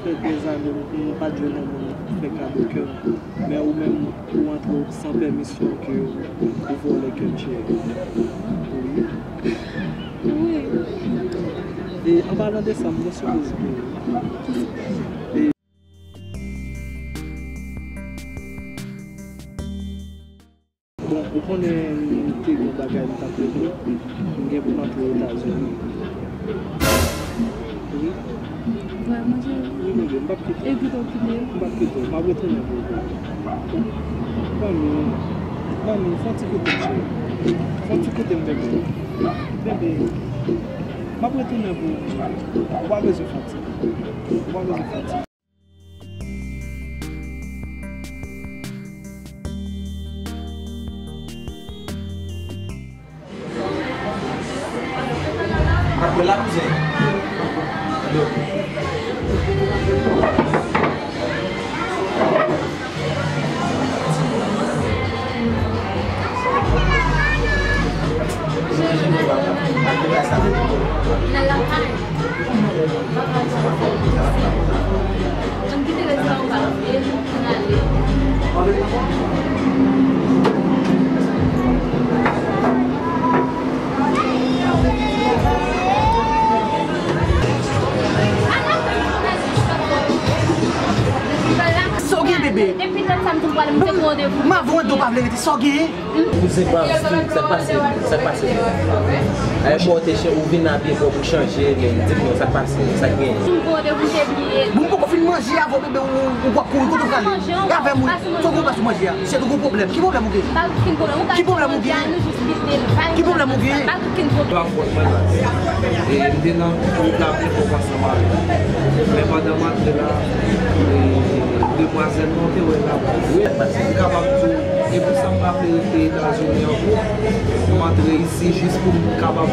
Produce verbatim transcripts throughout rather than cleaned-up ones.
Fè dèzane m, m pa t jwenn yon moun fè kado kè m. Men ou menm, ou antre san pèmisyon ke ou vòlè kè m, cheri. Wi. Wi. E an palan de sa, m gen sipriz pou ou. E Bon, ou konnen m te gen yon bagay m t ap regle. M gen pou m antre Etazini. Wi. Vrèman, cheri? Wi, bebe, m p ap kite w. E kite w kite? M p ap kite w. M ap retounen pou ou. Manmi, manmi, fè yon ti koute m, cheri. Fè yon ti koute m, bebe. Bebe, m ap retounen pou ou. Ou pa bezwen fè yon ti koute. Ou pa bezwen fè yon ti Apre la, kouzen. Alo. Sa w gen, bebe? Depi lòt sa m di w pale, m te pran randevou. M avè w, w pa vle rete. Sa w gen? Kouzen, pa, sa k pase? Sa k pase? Ayè, bon, te chen, ou vin abye pwòp, ou chanje, men di m non, sa k pase? Sa k gen? Si m pran randevou, m te bliye. Bon, m poko fin manje avè w, bebe, ou, ou w ap kouri, kote w prale? E avè m, wi. Sa w gen w pa sou manje a? Se tou gwo pwoblèm. Ki pwoblèm ou gen? Ki pwoblèm ou gen? Ki pwoblèm ou gen? E m te nan wout la byen fò ansanm avè l. Men pandan m antre la, e, demwazèl mwen te wè la, m kapab di w, e pou sa m pa vle rete Etazini ankò, m antre isi jis pou m kapab,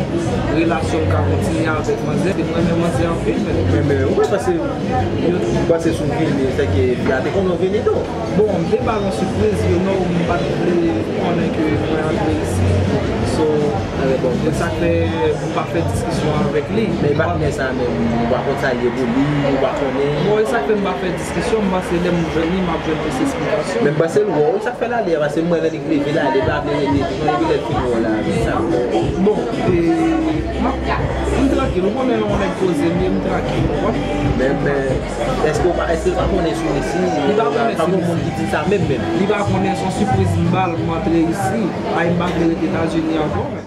relasyon m ka kontinye avèk manzè. Mwen renmen manzè anpil, men. Men, men, ou pa panse, ou panse si w vini, se ke fi a te konnen w vini tou? Bon, m te ba l yon sipriz, you know, m pa t vle konnen ke mwen antre isi. So, e sa k fè m pa fè diskisyon avèk li. Men patnè sa menm, ou pa konn sa l ye pou li, ou pa konnen? Bon, e sa k fè m pa fè diskisyon, m panse lè m jwenn li, m ap jwenn plis esplikasyon. Men m panse l wè w, sa k fè l ale a, paske m wè lè li leve l ale, l pa vle rete, tou nan epi lè l fin wè w la, men sa. Bon, e, m ap, m trankil, ou konnen lè yon nèg poze m ye, m trankil, ou konprann? Men, men, Èske w pa, èske l pa konnen si w isi? Li pa konnen si m isi. Pa gen moun ki di sa menm, menm. Li pa konnen, se yon sipriz m ba l, m antre isi. Ay, m pa vle rete Etazini ankò, men.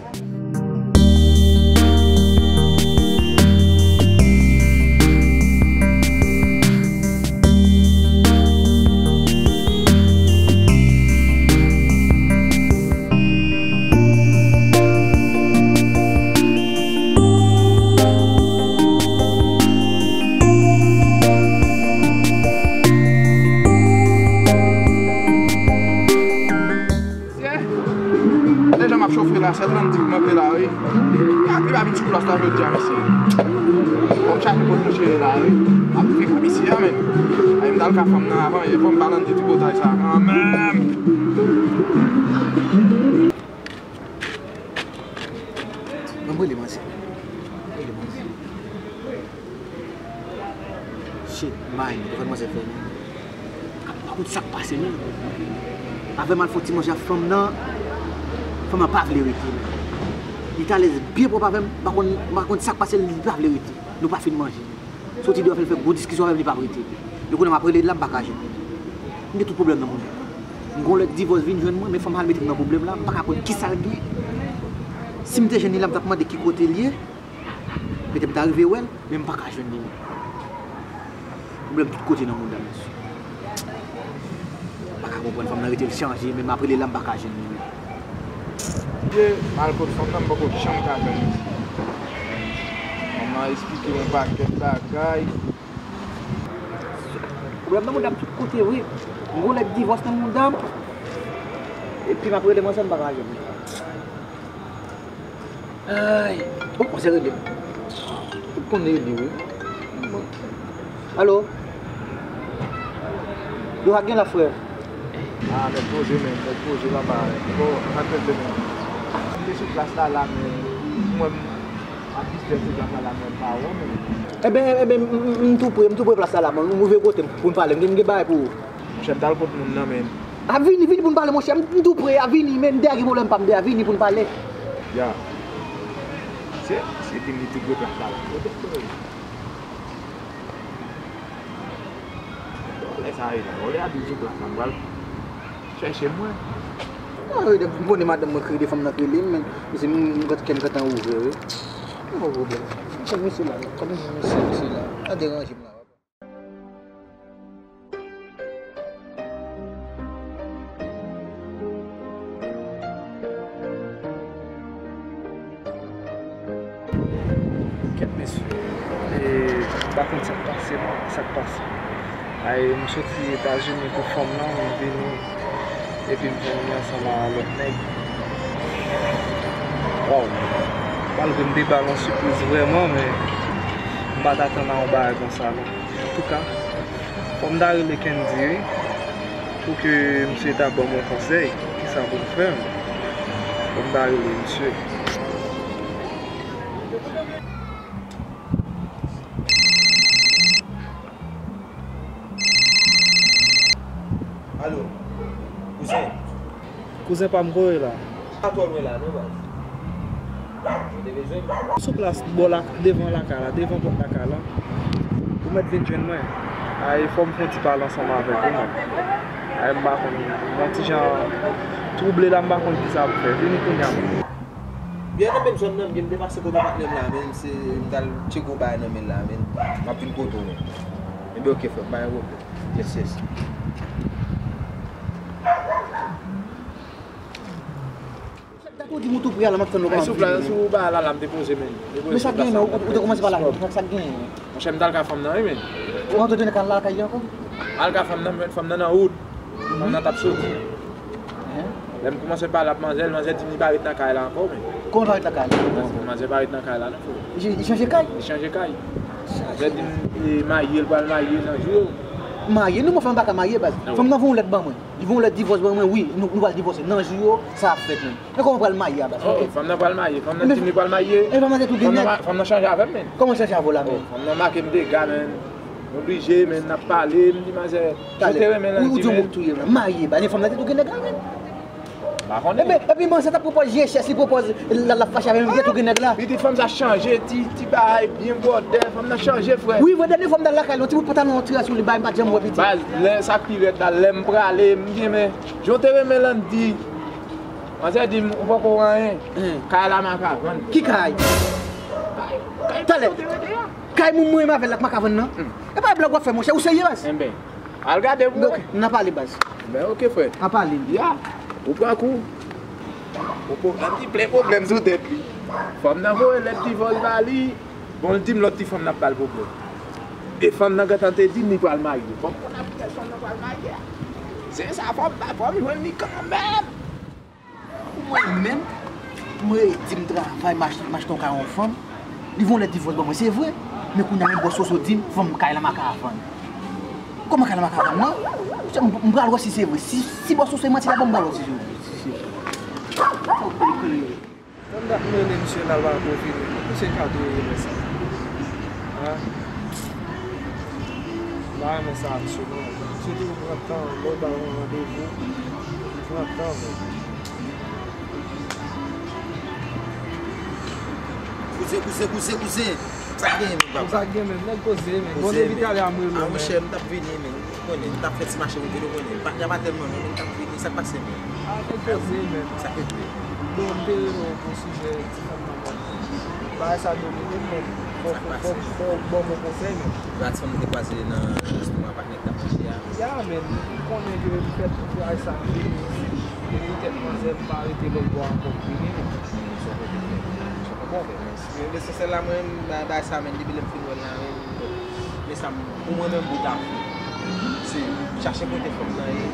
Mesye, gade jan m ap chofe la, sèl Landy m antre la, wi. Gade, li pa vin sou plas la jodi a, mesye. Fò m chache kote m chire la, wi. M ap frekant isi a, men. Ay, m t al ka fanm nan avan, e fò m ba Landy tripotay sa kanmenm. Mwen rele manzè. Rele manzè. Shit, man, yo fè manzè fè, men. Pa konn sa k pase, men. Avè m al fè yon ti manje ak fanm nan, fanm nan pa vle rete, men. Li t alèz byen pwòp avè m, pa konn, pa konn sa k pase, li pa vle rete. Nou pa fin manje. Soti deyò, fè l fè gwo diskisyon avè m, li p ap rete. Men kounye a m ap rele l la, m pa ka jwenn li. M gen tout pwoblèm nan moun. M gon lè divòs vin jwenn mwen, men fanm al mete m nan pwoblèm la, m pa ka konn kisa l gen. Si m te jwenn li la, m t ap mande ki kote l ye. Petèt m ta rive wè l, men m pa ka jwenn li. Pwoblèm tout kote nan moun la, mesye. M pa ka konprann, fanm nan rete l chanje, men m ap rele l la, m pa ka jwenn li. Mesye, m al kot fanm nan, m poko janm ka jwenn li. Fanm nan eksplike m yon pakèt bagay. Pwoblèm nan mouda m tout kote vre. M gon lèt divòs nan mouda m. Epi m ap rele manzè m pa ka jwenn li. Ay, bon, manzè rele m. Ou konn rele wi. Alo? Yo, sa k gen la, frè? Ah, nèg poze menm, nèg poze la ba. Bon, sa k rele menm? M te sou plas la, la, men mwen, Pistèl sou plas la, la menm pa wè, men. Enben, enben, m, m, m tou pre, m tou pre plas la, la, men ou rive kote m pou n pale, m gen, m gen bagay pou ou. Monchè, m t al kot moun nan, men. A, vini, vini pou n pale, monchè, m, m tou pre, a, vini, men, m dèyè gen pwoblèm pa m dèyè, vini pou n pale. Ya. Se, se vini tou pre plas la, la. Kote m pre? Lè sa a, lè a di sou plas la, m pral chèche mwen. Ah, wi, depi m konnen madanm mwen k rele, fanm nan k rele m, men, men se m, m, kè m gentan ouvè, wi. Pa gen pwoblèm. Chèk mesye la, non. Kòm mesye, mesye la. Pa deranje m la. Kèt mesye, e, m pa konn sa k pase non, sa k pase. Ay, m soti Etazini pou fanm nan, m vini, epi m fè menm ansanm a lòt nèg. Waw, malgre m te ba l yon sipriz vrèman, men m pa t atann a yon bagay konsa non. Antouka, fò m ta rele Kendy wi, pou ke misye ta ban m yon konsèy, kisa pou m fè. Fò m ta rele misye. Alo, kouzen. Kouzen pa m, kote w ye la? Pa twò lwen la non, baz. Ou te bezwen m? Sou plas bò la, devan lakay la, devan pòt lakay la. Ou mèt vin jwenn mwen. Ay, fò m fè yon ti pale ansanm avèk ou menm. Ay, m pa konn, yon ti jan twouble la, m pa konn kisa pou fè. Vini kounye a menm. Byen nan menm zòn nan, m byen m te pase kote patnè m la, men se m t al tcheke yon bagay nan men l la, men m ap vin kote w, men. Ebyen, oke, frè, pa gen pwoblèm. Yes, yes. Chak dat ou di m ou tou pre a la, m ap tann ou. Ay, sou plas, sou bagay la, la, m depoze, men. Men sa k genyen, men, ou, ou te kòmanse pale avè m, sa k genyen? Monchè, m t al ka fanm nan, wi, men. Ou antre tounen kal la, kay li ankò? Al ka fanm nan, men fanm nan nan wout. Fanm nan t ap soti. Lè m kòmanse pale ak manzè, manzè di m li pa ret nan kay la ankò, men. Kòman pa ret nan kay la? Manzè pa ret nan kay la, non, frè. Li, li chanje kay? Li chanje kay. Manzè di m li marye, l pral marye nan jou yo. Marye? Non, mwen, fanm pa ka marye, baz. Fanm nan voye yon lèt ban mwen. Li voye yon lèt divòs ban mwen, wi, nou, nou pral divòse. Nan jou yo, sa ap fèt, men. Men kòman pral marye a, baz? Oh, fanm nan pral marye. Fanm nan di m li pral marye. E fanm nan te tou gen nèg? Fanm nan chanje avè m, men. Kòman chanje avè w la, men? Oh, fanm nan make m dega, men. M oblije, men, n ap pale, m di manzè, jan w te renmen Landy, men. Ou di yon mo k touye m la. Marye, baz, e fanm nan te tou gen nèg la, men. M pa konnen. Epi, epi manzè t ap pwopòz G S S, li pwopòz, l ap fache avè m, li te tou gen nèg la. Pitit fanm sa chanje, ti, ti bagay byen bwòdè, fanm nan chanje, frè. Wi, vre, dènye fwa m t al lakay li, yon ti bout pantalon antre sou li, bay, m pa t janm wè pitit. Baz, lè sa k pi rèd la, lè m prale, m gen, men, jan w te renmen Landy. Manzè di m, ou poko wè anyen. Kay la m a ka vann. Ki kay? Talè. Kay moun mwen menm avè l la k m a ka vann nan? E pa blòg w ap fè, monchè, ou serye, baz? Enben, al gade pou mwen. N a pale, baz. Enben, oke, frè. N a pale. Ya, ou pran kou. Ou pran, Landy plen pwoblèm sou tèt li. Fanm nan voye lèt divòs ba li. Bon, l di m lòt ti fanm nan ap ba l pwoblèm. E fanm nan gentan te di m li pral marye. Fò m konn a kilès fanm nan pral marye a. Se sa, fò m, fò m jwenn li kanmenm. Mwen menm, mwen di m travay, m ach-, m achte yon kay yon fanm. Li voye yon lèt divòs ban mwen, se vre. Men kounye a, men bòs Soso di m, fanm kay la m a ka vann. Kòman kay la m a ka vann, non? M, m pral wè si se vre. Si, si bòs Soso manti la ban m, m pral wè si se vre. Si se vre. Sa w kwè, kwè. Tann dat mwen rele misye la, l pa ko vini. Misye ka tou rele mwen sa. An? M pa renmen sa, misye, non. Misye toujou pran tan, lè w ba yon randevou, li pran tan, men. Kouzen, kouzen, kouzen, kouzen. Sa k genyen menm, papa? Sa k genyen menm? Nèg poze, men. Poze, men. Bon, depi talè a m rele w, men. A, monchè, m t ap vini, men. Ou konnen, m t ap fè ti mache pou vin, ou konnen. Patnè a pa tèlman non, men m t ap vini. Sa k pase, men? A, nèg poze, men. Sa k regle? Bon, m te rele w pou sijè ti fanm nan, men. Bagay sa domine m, men. Fò, fò, fò, fò w ban m yon konsèy, men. Sa k pase? Yon ti fanm nou te kwaze nan restoran, patnè k t ap manje a. Ya, men. M konnen ke m fè tout bagay sa, m vini isit. Depi tèt manzè, m pa rete lòt bò ankò, m vini, men. Sa w konprann, men. Sa w konprann, men. Men lesansyèl la, mwen menm, ba-, bagay sa menm, depi lè m fin wè l la menm, men sa m, pou mwen menm, bout a fè. Se chache kote fanm nan ye,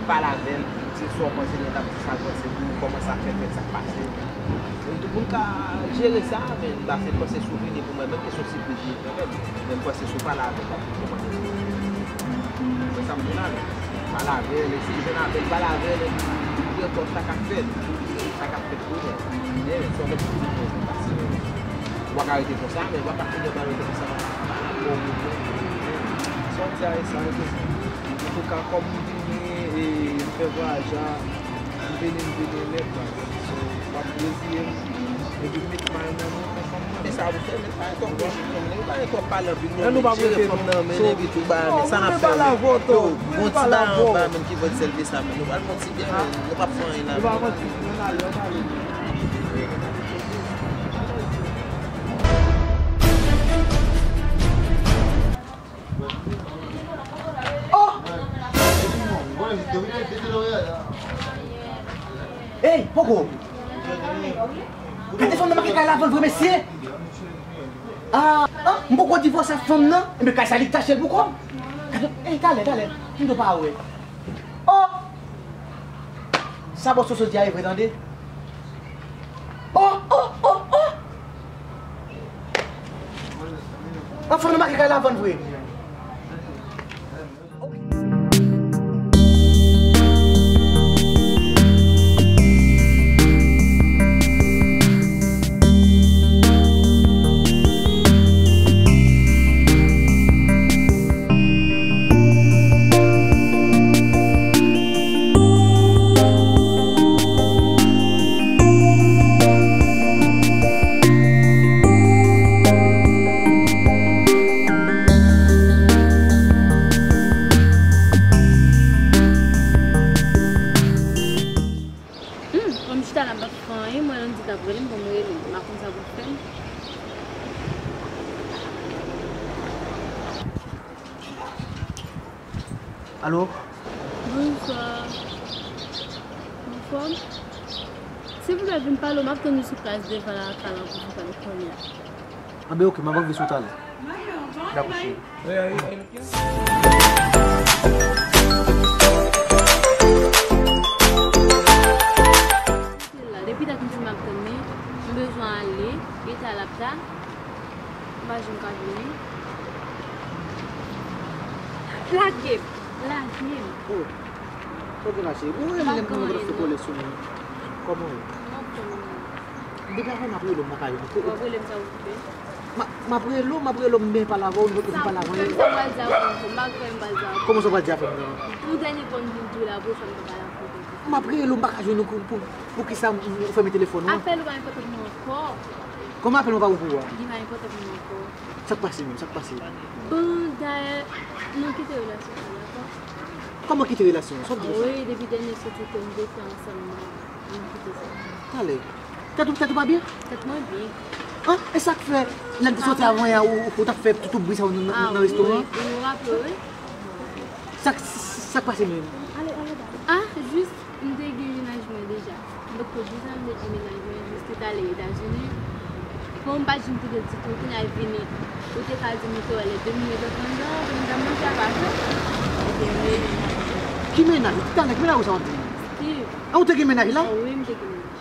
pale avè l, di l sa w panse, lè l t ap di sa l panse de ou, kòman sa fè fèt, sa k pase. Men tout moun ka jere sa, men m pa fè panse sou vini pou mwen menm, kesyon sipriz li ye kanmenm. Men m panse si w pale avè l, l ap vin konprann. Mwen sa m di la, men pale avè l, eseye jwenn avè l, pale avè l, epi di l sa k ap fèt. Sa k ap fèt pou mwen. Men, se yon lòt ti moun, se pa si mwen. W pa ka rete konsa, men w pa ka fini w pa rete konsa pa rapò moun nan. Sa w di a e sa, e konsa. Antouka, kòm m vini, e, m fè vwayaj la, m vini, m vini nèt la. So, m ap reziye m, epi m met may nan men fanm nan. Men sa pou fè, men pa gen twòp pale anpil non, men jere fanm nan, men epi tou ba, men sa n ap fè, men. Yo, gon ti ba anba, men ki vòt sèl de sa, men nou pral pran ti byen, men nou p ap fè anyen la, men. Oh! Ey, poko! Gade fanm nan make kay la vann vre, mesye! Ah, ah, m poko divòse ak fanm nan, enben kay sa li k t achte l pou kò m. Gade, ey, talè, talè, m do pa wè. Oh! Sa bòs Soso di a e vre tande. Oh, oh, oh, oh! Anfen, nou make kay la vann vre. Hmm, kòm chita la m pa fè anyen, mwen Landy t ap rele m pou m rele l. M pa konn sa pou l fè m. Alo? Bonswa. Anfòm? Silvouplè, vin pale w, m ap tann ou sou plas devan lakay la pou vin pale kounye a. Anben, oke, m ap anvi sou talè. Dakò, cheri. Depi dat misye m ap tann li, m bezwen ale, eta l ap ta, m pa janm ka vini. Lage m, lage m. Oh, sa w gen la, cheri? Ou renmen lè m fè kòlè sou mwen? Kòman w ye? Mwen kòman m ye? Depi avan m ap rele w, m pa ka jwenn ou. W ap rele m sa w okipe? M ap, m ap rele w, m ap rele w, m byen pale avè w, nou pa pale avè w. Sa m pral di avè w ankò, m pa kwè m pral di avè w. Kòman sa w pral di avè m nan? Yon dènye fwa m vin di w la, apre sa m pa pale avè w. M ap rele w, m pa ka jwenn ou, pou, pou, poukisa m, m, ou fèmen telefòn ou an? Apèl ou pa enpòtan pou mwen ankò. Kòman apèl mwen pa bon pou ou a? Li pa enpòtan pou mwen ankò. Sa k pase menm? Sa k pase? Bon, dayè, nou kite relasyon sa, dakò? Kòman kite relasyon an? Sa w ap di konsa? Wi, depi dènye soti ke nou te fè ansanm nan, nou kite sa. Talè. Tèt ou, tèt ou pa byen? Tèt mwen byen. An, e sa k fè, lè n te soti avan yè, ou, ou t ap fè tout, tout bri sa yo nan, nan, nan restoran an? Ah, wi, wi, nou raple, wi. Sa k, sa k pase menm? Ale, ale, ale. Ah, jis, m te gen mennaj mwen deja. M potko di sa, m te gen mennaj mwen, jis li t ale Etazini. Bon, m pa t janm tande l ditou, kounye a l vini. Ou te ka di m ou te wè lè de minit anvan dan, pou m ta manje avè l. Ki mennaj? Talè, ki mennaj ou sa w ap di? Steve. Ah, ou te gen mennaj la? Ah, wi, m te gen mennaj.